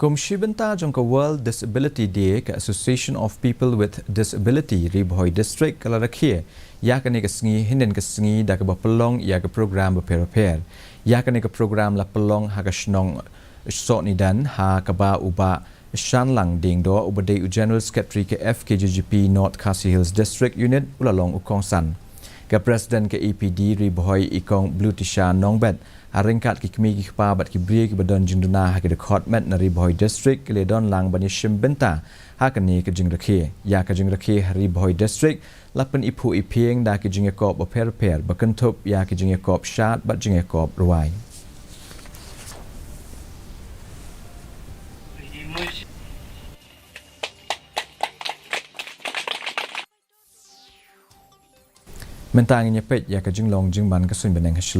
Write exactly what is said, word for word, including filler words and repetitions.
Kum shi bynta jong ka World Disability Day, ka Association of People with Disability Ri Bhoi District ka la rakhe ïa kane ka sngi hynnin ka sngi da kaba pynlong ïa ka program bapher bapher. Ïa kane ka program la pynlong ha ka shnong Sohnidan ha kaba u Bah Shanlang Diengdoh uba dei u General Secretary ka F K J G P North Khasi Hills District Unit u la long u kongsan. Ka President ka A P D Ri Bhoi i Kong Blutisha Nongbet, ha ryngkat ki kmie ki kpa bad ki briew kiba don jingduna ha ki dkhot met na Ri Bhoi District ki la don lang ban ïashim bynta ha kane ka jingrakhe. Ïa ka jingrakhe ha Ri Bhoi District la pyniphuh iphieng da ki jingïakop bapher bapher ba kynthup ïa ki jingïakop shad bad jingïakop rwai. Mynta ngin ïa peit ïa ka jinglong jingman ka suiñ bneng ha Shillong.